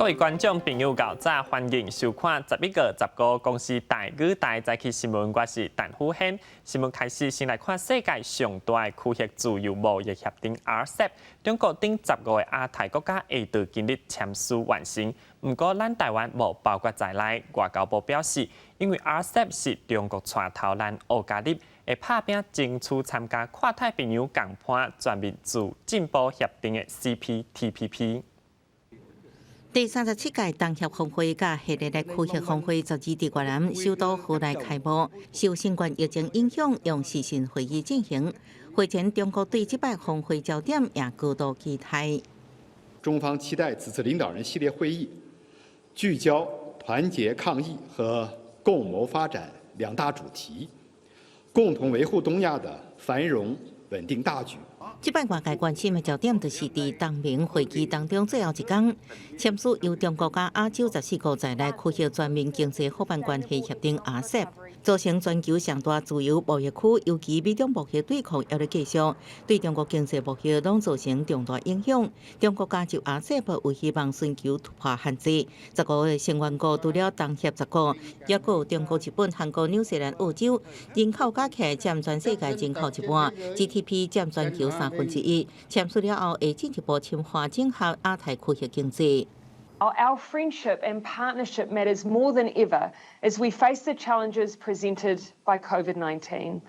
各位觀眾朋友，𠢕早，歡迎收看11月15公視台語台早起新聞，我是陳虎軒。新聞開始，先來看世界上大的區域自由貿易協定 RCEP，中國等15個亞太國家會佇今日簽署完成。毋過，咱台灣無包括在內。外交部表示，因為 RCEP 是中國帶頭咱學加入，會拍拚爭取參加跨太平洋共伴全面自進步協定的 CPTPP。第37屆東協峰會佮核熱的區域峰會，12佇越南首都河內開幕，受新冠疫情影響，用視訊會議進行。會前，中國對這擺峰會焦點也高度期待。中方期待此次領導人系列會議聚焦團結抗疫和共謀發展兩大主題，共同維護東亞的繁榮穩定大局。這擺外界關心的焦點，就是佇東盟會議當中最後一工簽署由中國佮亞洲14國在內區域全面經濟夥伴關係協定 RCEP，造成全球上大自由貿易區，尤其美中貿易對抗猶咧繼續，對中國經濟貿易攏造成重大影響。中國加入 RCEP 有希望尋求突破限制。15個成員國除了東協十國，猶閣有中國、日本、韓國、紐西蘭、澳洲，人口加起來佔全世界人口一半，GDP 佔全球1/3。簽署了後，會進一步深化整合亞太區域經濟。 Our friendship and partnership matters more than ever as we face the challenges presented by COVID-19.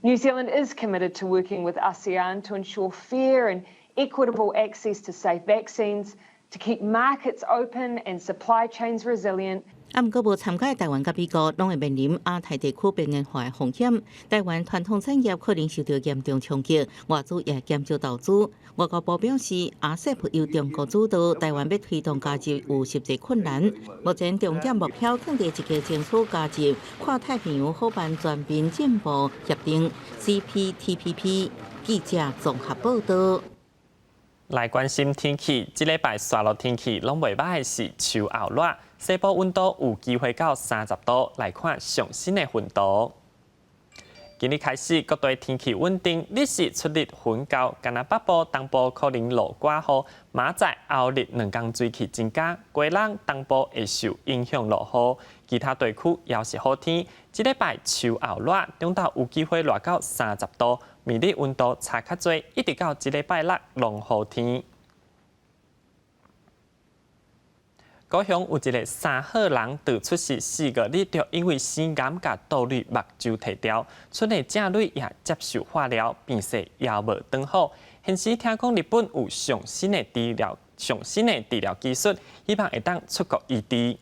New Zealand is committed to working with ASEAN to ensure fair and equitable access to safe vaccines, to keep markets open and supply chains resilient. 啊，毋過無參加的台灣佮美國，攏會面臨亞太地區邊緣化的風險。台灣傳統產業可能受到嚴重衝擊，外資也減少投資。外交部表示，RCEP 由中國主導，台灣欲推動加入有實際困難。目前重點目標囥佇一個爭取加入跨太平洋夥伴全面進步協定（CPTPP）。記者綜合報道。來關心天氣，這禮拜紲落天氣攏袂䆀的是秋後熱，西部溫度有機會到30度。來看上新的雲圖。今日開始，各地天氣穩定，日時出日雲厚，干焦北部、東部可能落寡雨，明仔載後日兩工水氣增加，基隆東部會受影響落雨，其他地區猶是好天。這禮拜秋後熱，中晝有機會熱到30度，暝日溫度差較濟，一直到這禮拜六攏好天。高雄有一个三號人，佇出世4月日就因為生癌共倒鐳目睭提掉，賰的正鐳也接受化療，病勢猶無轉好。現時聽講日本有上新的治療、上新的治療技術，希望會當出國醫治。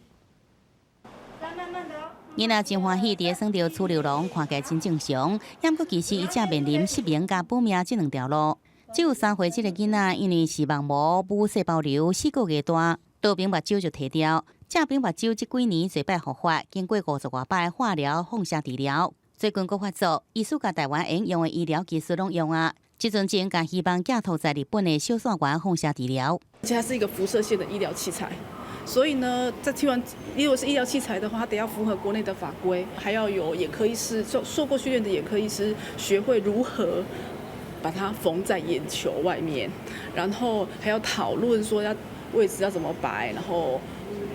囡仔真歡喜，佇咧耍著鼠流龍，看起來真正常。毋過其實伊正面臨失明佮補命這兩條路。只有3歲這个囡仔，因為視網膜母細胞瘤4個月大，倒爿目睭就提掉，正爿目睭這幾年濟擺復發，經過50外擺化療、放射治療，最近閣發作。醫師共台灣會用的醫療技術攏用啊，這陣正共希望寄託在日本的小線源放射治療。而且它是一個輻射線的醫療器材，所以呢，在聽完，如果是醫療器材的話，它得要符合國內的法規，還要有眼科醫師受過訓練的眼科醫師學會如何把它縫在眼球外面，然後還要討論說要位置要怎麼擺，然後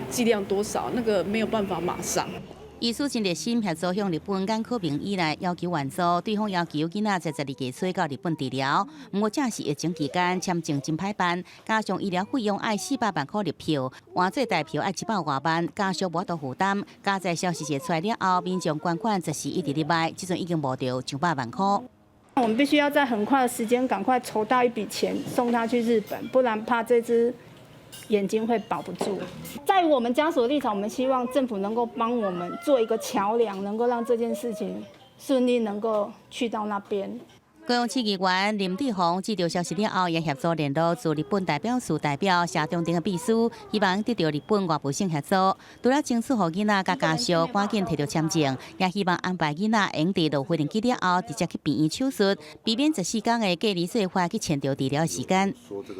劑量多少，那個沒有辦法馬上。醫師真熱心協助向日本眼科名醫來要求援助，對方要求囡仔在12月初到日本治療。毋過正是疫情期間簽證真歹辦，加上醫療費用愛400萬塊入票，換做台票愛100外萬，家屬無法度負擔。佳哉消息出來了後，民眾捐款十時一直咧賣，這陣已經募著上百萬塊。我們必須要在很快的時間趕快籌到一筆錢送他去日本，不然怕這隻眼睛會保不住。在我們家屬的立場，我們希望政府能夠幫我們做一個橋梁，能夠讓這件事情順利能夠去到那邊。高雄市議員林志宏知著消息了後，也協助聯絡駐日本代表處代表謝長廷的秘書，希望得著日本外務省協助。除了爭取予囡仔佮家屬趕緊提著簽證，也希望安排囡仔會佇落飛機了後，直接去病院手術，避免14天的隔離做法去牽著治療時間。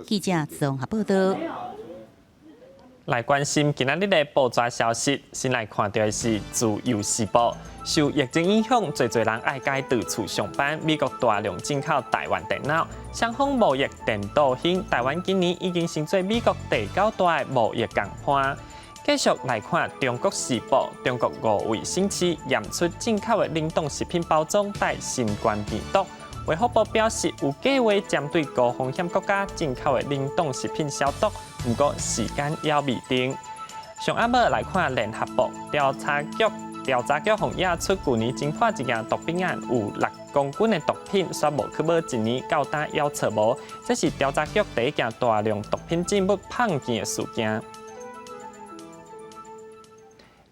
記者綜合報道。來關心今仔日的報紙消息，先來看著的是《自由時報》。受疫情影響，濟濟人愛改佇厝上班。美國大量進口台灣電腦，雙方貿易顛倒興。台灣今年已經成做美國第九大的貿易共伴。繼續來看《中國時報》，中國五位省市驗出進口的冷凍食品包裝帶新冠病毒。衛福部表示，有計劃針對高風險國家進口的冷凍食品消毒，毋過時間猶未定。上暗暝來看聯合報，調查局予驗出舊年偵破一件毒品案，有6公斤的毒品，煞無去無一年到今猶揣無。這是調查局第一件大量毒品證物碰見的事件。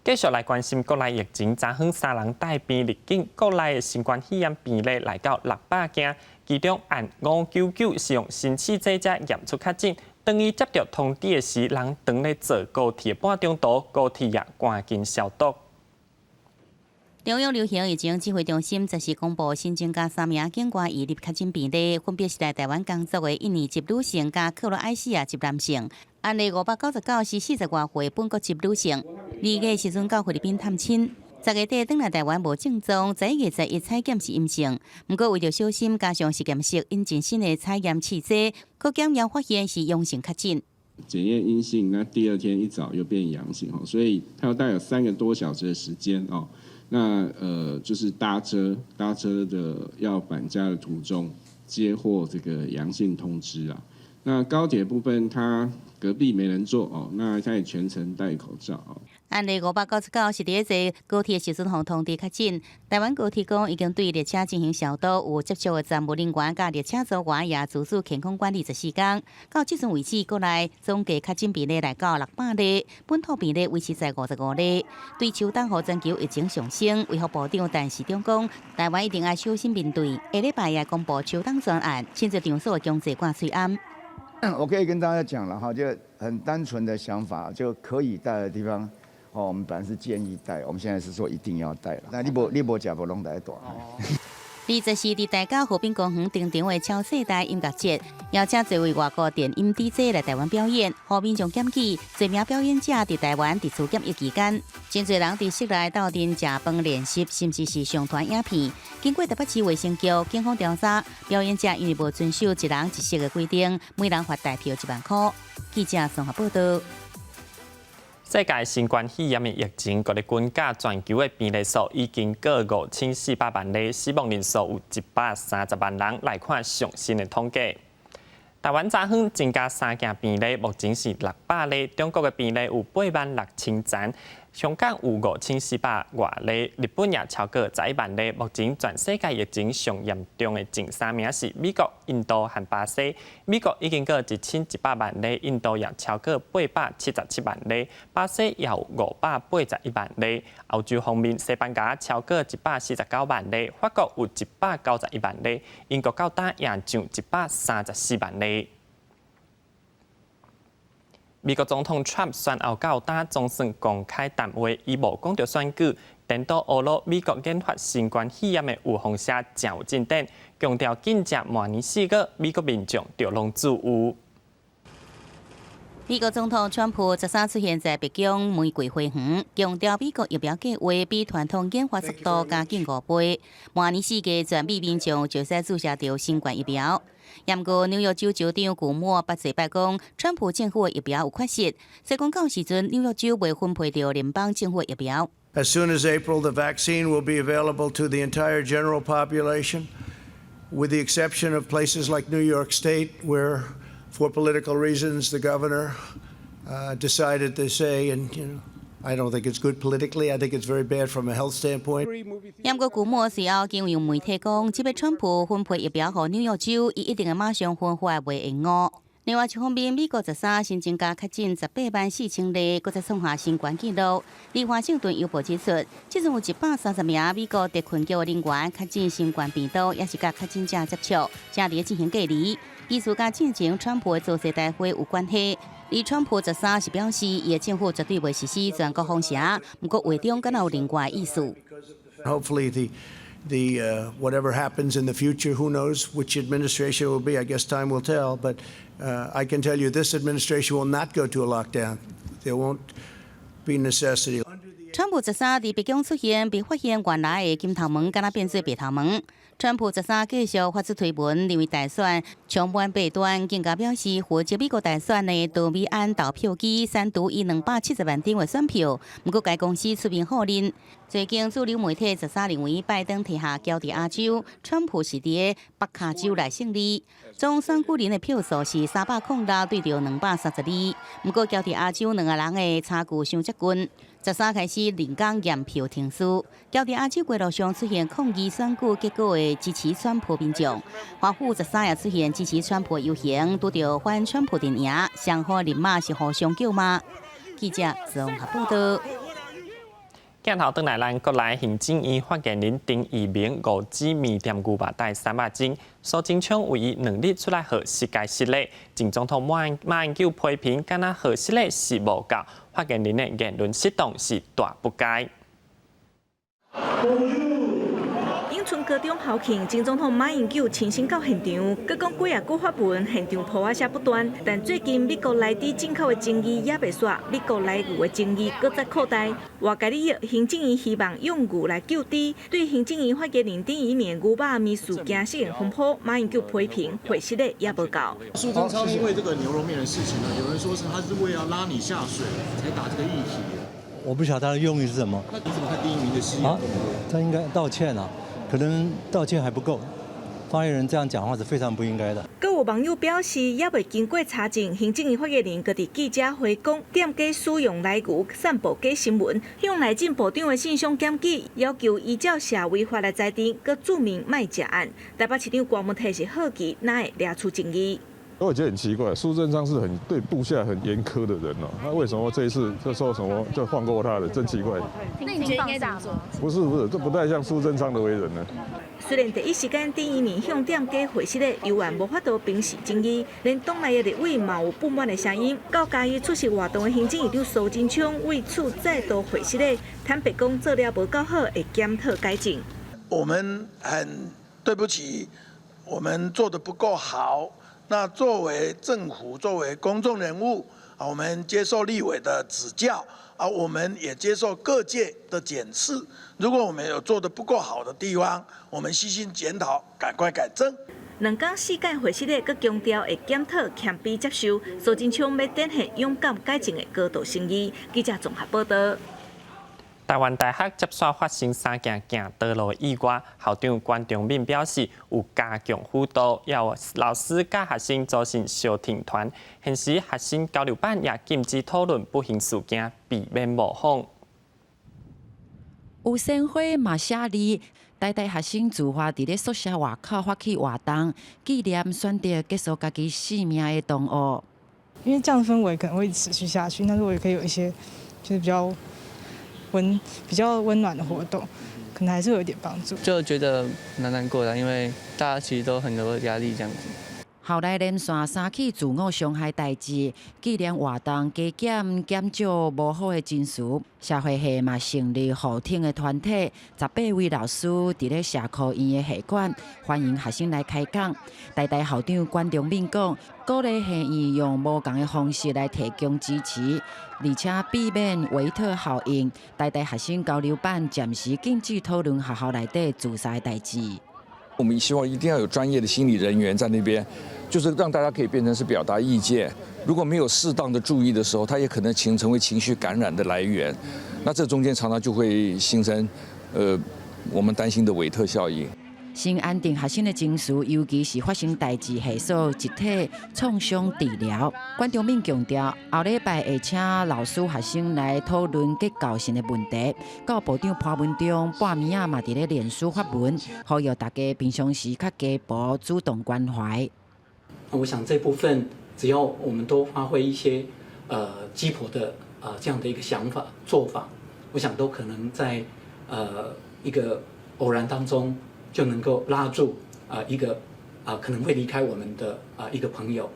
繼續來關心國內疫情，昨昏三人帶病入境，國內的新冠肺炎病例來到600件，其中案599是用新試劑才驗出確診。當伊接著通知的時，人當咧坐高鐵半鐘頭，高鐵也趕緊消毒。中央流行疫情指揮中心十四公布新增加三名境外移入確診病例，分別是來台灣工作的印尼籍女性佮克羅埃西亞籍男性。案例599是40外歲本國籍女性，2月時陣到菲律賓探親，10月底轉來台灣無症狀，11月11採檢是陰性。毋過為著小心，加上實驗室引進新的採驗試劑，閣檢驗發現是陽性確診。檢驗陰性，那第二天一早又變陽性，所以他大概有3個多小時的時間哦。那就是搭車的要返家的途中接獲這個陽性通知啊。那高鐵部分，他隔壁沒人坐哦，那他也全程戴口罩哦。案例599是佇咧坐高鐵時陣予通知確診，台灣高鐵講已經對列車進行消毒，有接觸的站務人員佮列車組員也自主健康管理14天。到這陣為止，國內總計確診病例來到600例，本土病例維持在55例。對秋冬予全球疫情上升，衛福部長陳時中講，台灣一定愛小心面對。下禮拜也公布秋冬專案，親自場所的強制掛喙罨。我可以跟大家講了哈，就很單純的想法，就可以戴的地方。哦，我們本來是建議戴，我們現在是說一定要戴了。那你無食無攏愛戴。24佇大甲河濱公園登場的超世代音樂節，邀請濟位外國電音 DJ 來台灣表演，予民眾檢舉。濟名表演者佇台灣佇厝檢疫期間，真濟人佇室內鬥陣食飯練習，甚至是上傳影片。經過台北市衛生局警方調查，表演者因為無遵守一人一室的規定，每人罰代票1萬箍。記者綜合報道。世界新冠肺炎的疫情，閣咧滾價，全球的病例數已經過5400萬例，死亡人數有130萬人。來看上新的統計，台灣昨昏增加三件病例，目前是600例。中國的病例有86,000層，香港有5400外例，日本也超過11萬例。目前全世界疫情上嚴重的前三名是美國、印度和巴西。美國已經過1100萬例，印度也超過877萬例，巴西也有581萬例。歐洲方面，西班牙超過149萬例，法國有191萬例，英國到今也上134萬例。美國總統川普選後到今總算公開談話，伊無講著選舉，顛倒呵咾美國研發新冠肺炎的預防射誠有進展，強調緊接明年4月，美國民眾就攏自由。美國總統川普13出現在白宮玫瑰花園，強調美國疫苗計劃比傳統研發速度加緊5倍。明年4月，全美民眾就使注射著新冠疫苗。毋過紐約州州長古莫捌濟擺講，川普政府的疫苗有缺失，所以講到時陣紐約州未分配著聯邦政府疫苗。 As soon as April, the vaccine will be available to the entire general population, with the exception of places like New York State, where for political reasons the governor decided to say, and I don't think it's good politically. I think it's very bad from a health standpoint. 毋過古莫隨後經由媒體講，這擺川普分配疫苗予紐約州，伊一定會馬上分發，袂延誤。另外一方面，美國13新增加確診184,000例，閣再創下新懸紀錄。而華盛頓郵報指出，這陣有130名美國特勤局人員確診新冠病毒，也是佮確診者接觸，正佇進行隔離。疑似佮進前川普的造勢大會有關係。而川普13是表示，伊的政府絕對袂實施全國封城，毋過話中敢若有另外意思。 Hopefully the The whatever happens in the future, who knows which administration it will be? I guess time will tell. But I can tell you, this administration will not go to a lockdown. There won't be necessity. 川普十三佇白宮出現，被發現原來的金頭毛敢若變做白頭毛。川普十三繼續發出推文，認為大選充滿弊端，更加表示負責美國大選的多米安投票機刪除伊270萬張的選票。毋過該公司出面否認。最近主流媒體十三認為拜登退下喬治亞州，川普是佇北卡州來勝利。總選舉人的票數是306對著232，毋過喬治亞州兩个人的差距傷接近。十三開始人工驗票程序，喬治亞州街路上出現抗議選舉結果的支持川普民眾，華府十三也出現支持川普遊行，拄著反川普陣營，雙方人馬是互相叫罵。記者綜合報道。鏡頭轉來，咱國內行政院發言人丁怡銘誤指麵店牛肉帶三肉精，蘇貞昌為伊2日出來予失該失禮，前總統馬英九批評，敢若予失禮是無夠，發言人的言論失當是大不該。永春高中校慶，前總統馬英九親身到現場，閣講幾仔句發文，現場噗仔聲不斷。但最近美國萊豬進口的爭議猶未煞，美國萊牛的爭議閣再擴大。外界利益，行政院希望用牛來救豬。對行政院發言人丁怡銘牛肉麵事件失言風波，馬英九批評會失禮猶無夠。蘇貞昌因為這個牛肉麵的事情呢，有人說是他是為了拉你下水才打這個議題。我不曉得他的用意是什麼。那你怎麼看丁怡銘的失言？啊，他應該道歉啊。可能道歉還不夠，發言人這樣講話是非常不應該的。閣有網友表示，猶未經過查證，行政院發言人閣佇記者會講，店家使用萊牛散布假新聞，向內政部長的信箱檢舉，要求依照社維法來裁定，閣註明莫食案。台北市長郭文泰是好奇，哪會掠出爭議？我覺得很奇怪，蘇貞昌是很對部下很嚴苛的人哦，那為什麼這一次就說什麼就放過他了？真奇怪。那你覺得應該怎麼做？不是不是，這不太像蘇貞昌的為人呢。雖然第一時間丁怡銘向店家回實的，猶原無法度平息爭議，連黨內的立委嘛有不滿的聲音。到嘉義出席活動的行政院長蘇貞昌為此再度回實的，坦白講做了無夠好，會檢討改進。我們很對不起，我們做得不夠好。那作為政府，作為公眾人物，啊，我們接受立委的指教，啊，我們也接受各界的檢視。如果我們有做得不夠好的地方，我們悉心檢討，趕快改正。兩工四屆會失禮，閣強調會檢討謙卑接受。蘇貞昌欲展現勇敢改進的高度誠意。記者綜合報道。台灣大學接續發生三件行道路意外，校長關長敏表示有加強輔導，也有老師佮學生組成相挺團。現時學生交流班也禁止討論不幸事件，避免模仿。有鮮花嘛寫字，台大學生自發佇咧宿舍外口發起活動，紀念選擇結束家己性命的同學。因為這樣的氛圍可能會持續下去，那如果可以有一些就是比較溫暖的活動，可能還是會有點幫助。就覺得蠻難過的，因為大家其實都很有壓力，這樣子。校內連續三起自我傷害代誌，紀念活動加減減少無好的情緒。社會系嘛成立護挺的團體，18位老師佇咧社科院的會館歡迎學生來開講。台大校長關長敏講，鼓勵系院用無仝的方式來提供支持，而且避免維特效應。台大學生交流班暫時禁止討論學校內底自殺的代誌。我們希望一定要有專業的心理人員在那邊，就是讓大家可以變成是表達意見。如果沒有適當的注意的時候，他也可能成為情緒感染的來源。那這中間常常就會形成，我們擔心的韋特效應。先安定學生的情緒，尤其是發生代誌系所集體創傷治療。關長敏強調，後禮拜會請老師、學生來討論結構性的問題。教部長潘文忠半暝仔嘛佇咧臉書發文，呼籲大家平常時較加步主動關懷。我想這部分只要我們多發揮一些雞婆的這樣的一個想法做法，我想都可能在一個偶然當中，就能夠拉住一個可能會離開我們的一個朋友。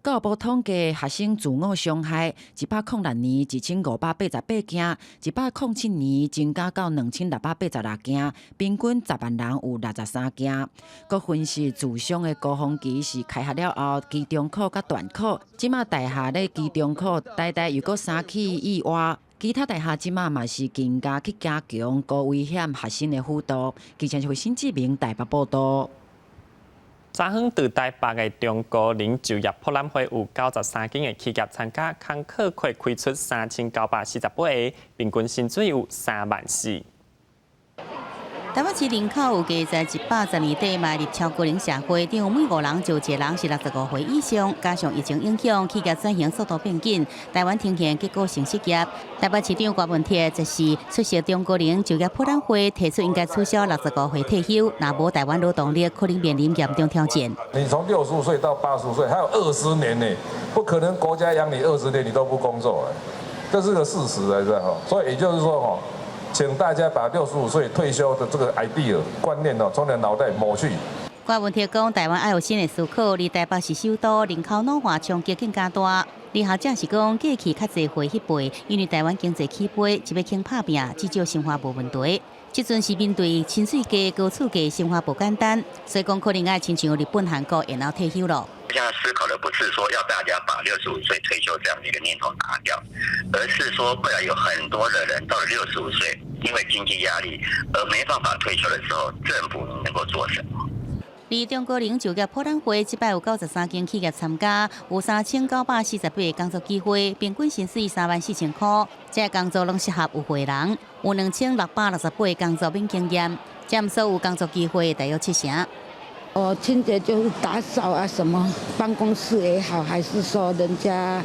教育部統計，學生自我傷害，106年1588件，107年增加到2686件，平均10萬人有63件。閣分析自傷的高峰期是開學了後，期中考佮段考，這馬大學咧期中考，台大又閣三起意外，其他大學這馬嘛是更加去加強高危險學生的輔導。記者是新志明台北報道。昨昏佇台北的中高齡就業博覽會有93間的企業參加，工課會開出3948個，平均薪水有3萬4。台北市人口有計在110年底邁入超高齡社會，等於每五人就一個人是65歲以上，加上疫情影響，企業轉型速度變緊，台灣呈現結構性失業。台北市長郭文鐵就是出席中高齡就業博覽會，提出應該取消65歲退休，若無台灣勞動力可能面臨嚴重挑戰。你從65歲到85歲，還有20年呢，不可能國家養你二十年你都不工作，這是個事實來的哈。所以也就是說哈，請大家把65歲退休的這個 idea 觀念哦，從你的腦袋抹去。郭文鐵講，台灣愛有新的思考，而台北是首都，人口老化衝擊更加大。而學者是講，過去較濟歲彼輩，因為台灣經濟起飛，一欲肯拍拚，至少生活無問題。這陣是面對薪水低、高厝價，生活無簡單，所以講可能愛親像日本、韓國延後退休咯。現在思考的不是說要大家把65歲退休這樣的一個念頭拿掉，而是說未來有很多的人到了65歲，因為經濟壓力而沒辦法退休的時候，政府能夠做什麼？而中高齡就業博覽會，這擺有93間企業參加，有3948個工作機會，平均薪水3萬4千塊。這個工作攏適合有歲人，有2668個工作免經驗，佔所有工作機會大約七成。哦，清潔就是打掃啊，什麼辦公室也好，還是說人家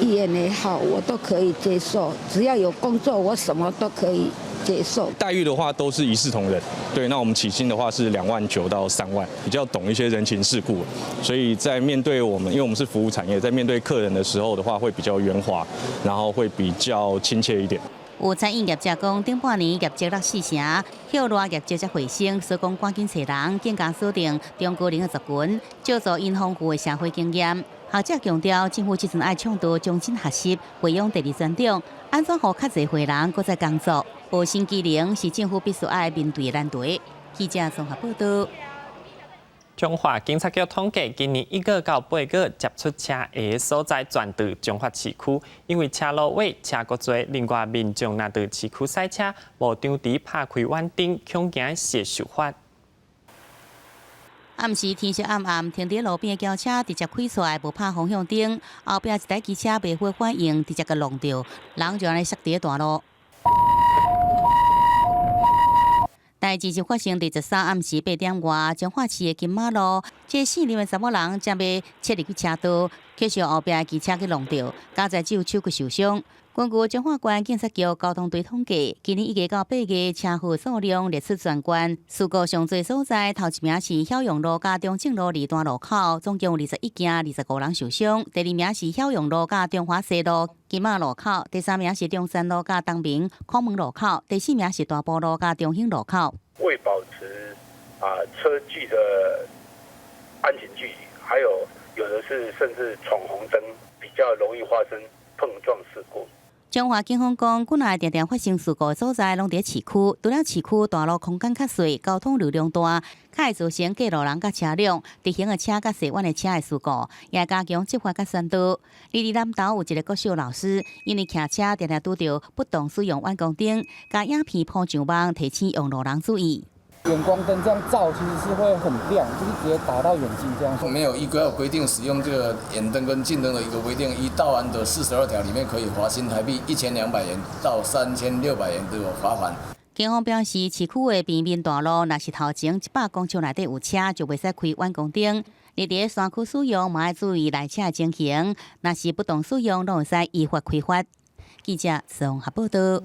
醫院也好，我都可以接受。只要有工作，我什麼都可以接受。待遇的話都是一視同仁，對。那我們起薪的話是2萬9到3萬，比較懂一些人情世故，所以在面對我們，因為我們是服務產業，在面對客人的時候的話，會比較圓滑，然後會比較親切一點。有餐飲業者講，頂半年業績落四成，歇熱業績才回升，所以講趕緊揣人，更加鎖定中高齡的族群，借助𪜶豐富的社會經驗。學者強調，政府這陣愛倡導終身學習，培養第二專長，按怎予較濟歲人閣再工作，無新技能是政府必須愛面對的難題。記者綜合報道。彰化警察局統計，今年1月到8月接觸車禍所在全佇彰化市區，因為車路尾車閣濟，另外民眾若佇市區駛車，無張遲拍開遠燈，恐驚會受罰。暗時天色暗暗，停佇路邊的轎車直接開出來，無拍方向燈，後壁一台機車袂會反應，直接共挵著，人就按呢摔佇大路。代誌就發生佇13暗時8點外，彰化市的金馬路，這四輪的查某人正欲切入去車道，卻受後壁的機車去挵著，佳哉只有手骨受傷。根據彰化縣警察局交通隊統計，今年1月到8月車禍數量列出全縣事故上濟所在，頭一名是曉陽路佮中正路二段路口，總共有21件，25人受傷。第二名是曉陽路佮中華西路金馬路口，第三名是中山路佮東明孔門路口，第四名是大埔路佮中興路口。為保持車距的安全距離，還有有的是甚至闖紅燈，比較容易發生碰撞事故。彰化警方講，近來定定發生事故的所在攏佇市區，除了市區大路空間較細，交通流量大，較會造成過路人佮車輛、直行的車佮踅彎的車的事故，也加強執法佮宣導。而佇南投有一個國小老師，因為騎車定定拄著不當使用遠光燈，共影片 po 上網，提醒用路人注意。遠光燈這樣照，其實是會很亮，就是直接打到眼睛這樣。沒有依規規定使用這個遠燈跟近燈的一個規定，依道安的42條裡面可以罰新台幣1200元到3600元都有罰款。警方表示，市區的平面大路，若是頭前100公尺內底有車，就袂使開遠光燈。你佇山區使用，嘛愛注意來車的情形。若是不當使用，攏會使依法開罰。記者綜合報道。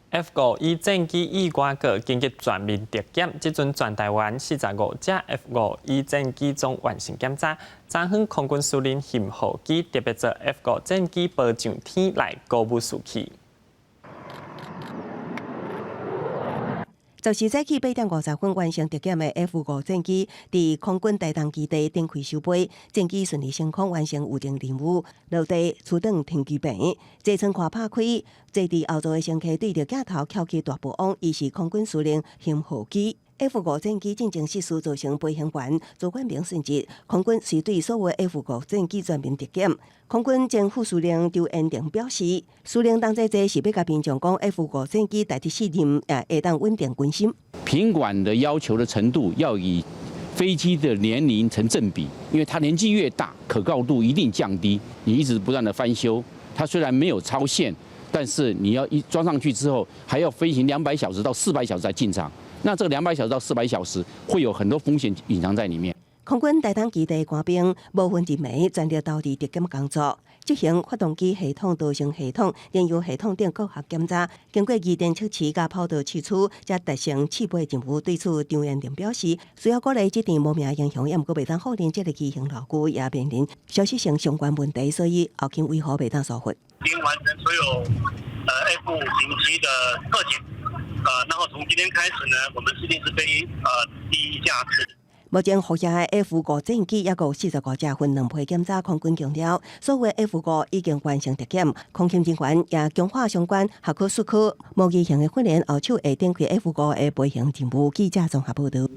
F-5E 戰機意外閣緊急全面特檢，這陣全台灣45架 F-5E 戰機總完成檢查。昨昏空軍司令邢浩基特別坐 F-5戰機飛上天來鼓舞士氣。10時早起8點50分完成特檢的 F 五戰機，佇空軍台東基地展開首飛，戰機順利升空完成預定任務，落地出轉停機坪，座艙蓋拍開，坐佇後座的乘客對著鏡頭翹起大步王，伊是空軍司令辛浩基。F 五戰機進前失事造成飛行員朱冠明殉職，空軍遂對所有 F 五戰機全面特檢。空軍前副司令周延廷表示，司令同齊坐是欲共民眾講 F 五戰機代替試驗，也會當穩定軍心。品管的要求的程度要以飛機的年齡成正比，因為它年紀越大，可靠度一定降低。你一直不斷的翻修，它雖然沒有超限，但是你要一裝上去之後，還要飛行200小時到400小時才進場。那這個200小時到400小時會有很多風險隱藏在裡面。空軍台東基地官兵無分日暝，全力投入特檢工作，執行發動機系統、導升系統、燃油系統等各項檢查。經過儀電測試佮跑道試出，才達成試飛任務。對此，張延廷表示，需要鼓勵這陣無名英雄，也毋過袂當否認這个機型老舊，也面臨消失性相關問題，所以後勤維護袂當疏忽。已經完成所有F 五型機的特檢。然後從今天開始呢，我們設定是飛第一架次。目前服役的 F 五戰機抑閣有45架分兩批檢查，空軍強調，所有 F 五已經完成特檢，空勤人員也強化相關學科術科模擬型的訓練，後手會展開 F 五的飛行任務。記者綜合報導。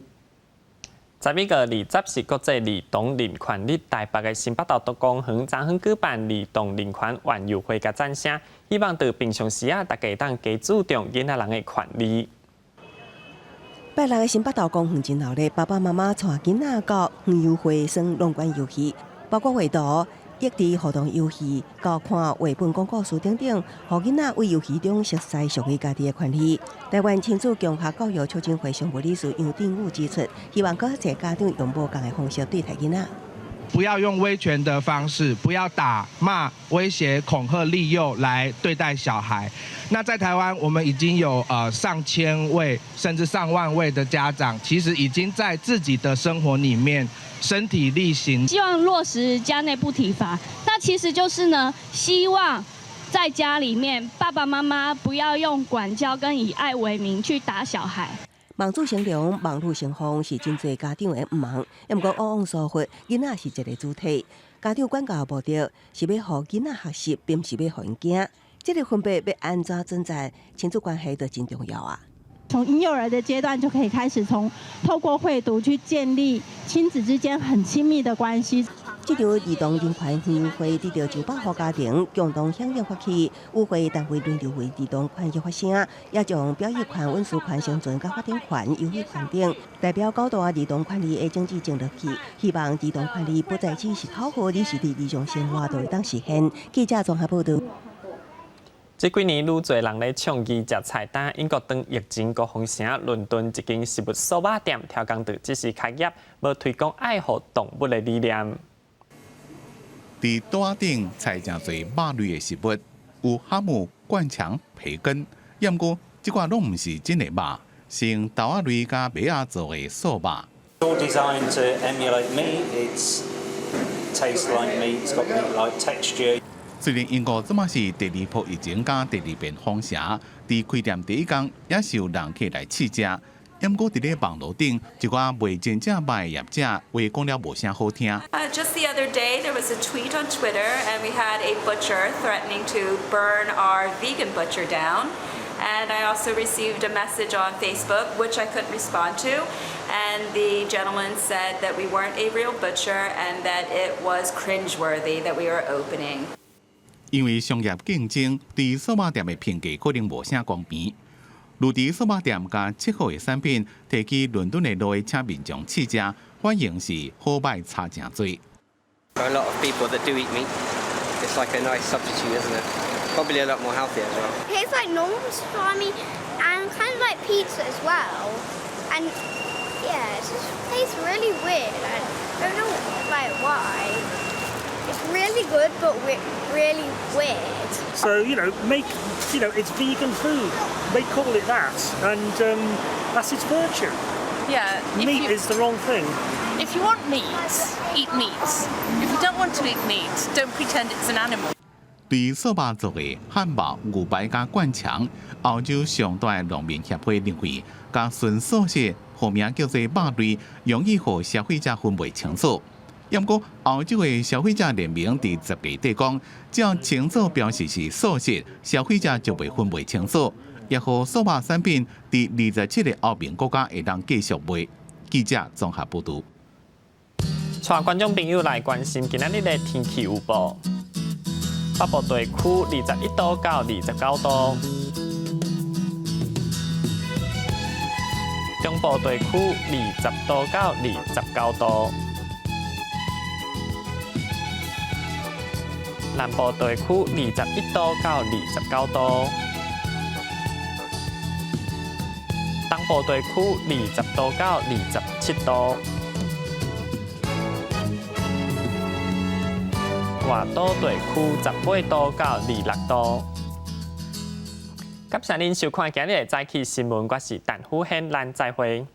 11月20是國際兒童人權日，台北的新北投公園昨昏舉辦兒童人權園遊會佮展聲，希望佇平常時啊，大家會當加注重囡仔人的權利。拜六的新北投公園真鬧熱，爸爸媽媽帶囡仔到園遊會耍闖關遊戲，包括畫圖、益智互動遊戲，到看繪本講故事等等，予囡仔佇遊戲中熟悉屬於家己的權利。台灣親子共學教育促進會常務理事楊定宇指出，希望閣較濟家長用無仝的方式對待囡仔。不要用威權的方式，不要打罵、威脅、恐嚇、利誘來對待小孩。那在台灣，我們已經有上千位甚至上萬位的家長，其實已經在自己的生活裡面身體力行。希望落實家內不體罰，那其實就是呢，希望在家裡面爸爸媽媽不要用管教跟以愛為名去打小孩。望子成龍、望女成鳳是真濟家長的願望，毋過往往疏忽，囡仔是一个主體。家長管教的目的是欲予囡仔學習，並毋是欲予𪜶驚。這个分別欲按怎存在，親子關係就真重要啊。從嬰幼兒的階段就可以開始從透過繪讀去建立親子之間很親密的關係。這場兒童人權園遊會得到900戶家庭共同響應發起，與會單位輪流為兒童權益發聲，也將表意權、隱私權、生存佮發展權、優惠權等，代表九大兒童權利的種子種落去，希望兒童權利不再只是口號，而是佇日常生活都會當實現。記者綜合報導。這幾年愈濟人咧倡議食菜單，英國當疫情閣封城，倫敦一間食物素肉店，刁工就這時開業，欲推廣愛護動物的理念。佇桌仔頂菜誠濟肉類的食物，有哈姆、灌腸、培根，毋過這寡攏毋是真的肉，是用豆仔類佮麥仔做的素肉。 All designed to emulate meat. It's tastes like meat. It's got meat-like texture. 雖然英國這馬是第二波疫情佮第二遍封城，佇開店第一工也是有人客來試食。毋過佇咧網路頂，一寡賣真正肉的業者話講了無啥好聽。 Just the other day, there was a tweet on Twitter, and we had a butcher threatening to burn our vegan butcher down. And I also received a message on Facebook, which I couldn't respond to. And the gentleman said that we weren't a real butcher and that it was cringeworthy that we were opening. 因為商業競爭對素肉店的評價可能無啥公平。盧迪素肉店共切好的產品提去倫敦的路請民眾試食，反應是好歹差誠濟。 For a lot of people that do eat meat, it's like a nice substitute, isn't it? Probably a lot more healthy as well. It tastes like normal pastrami and kind of like pizza as well. And yeah, it just tastes really weird. I don't know like why. It's really good, but really weird. So make it's vegan food. They call it that, and that's its virtue. Meat is the wrong thing. If you want meat, eat meat. If you don't want to eat meat, don't pretend it's an animal. 對素肉做的漢堡、牛排佮灌腸，歐洲上大的農民協會認為，共純素食號名叫做肉類，容易予消費者分袂清楚。毋過，歐洲的消費者聯盟佇10月底講，只要清楚標示是素食，消費者就會分袂清楚，也予素肉產品佇27個歐盟國家會當繼續賣。記者綜合報導。帶觀眾朋友來關心今仔日的天氣預報。北部地區21度到29度，中部地區20度到29度，南部地區21度到29度，東部地區20度到27度。外島地區18度到26度。感謝您收看今日的早起新聞，我是陳虎軒，咱再會。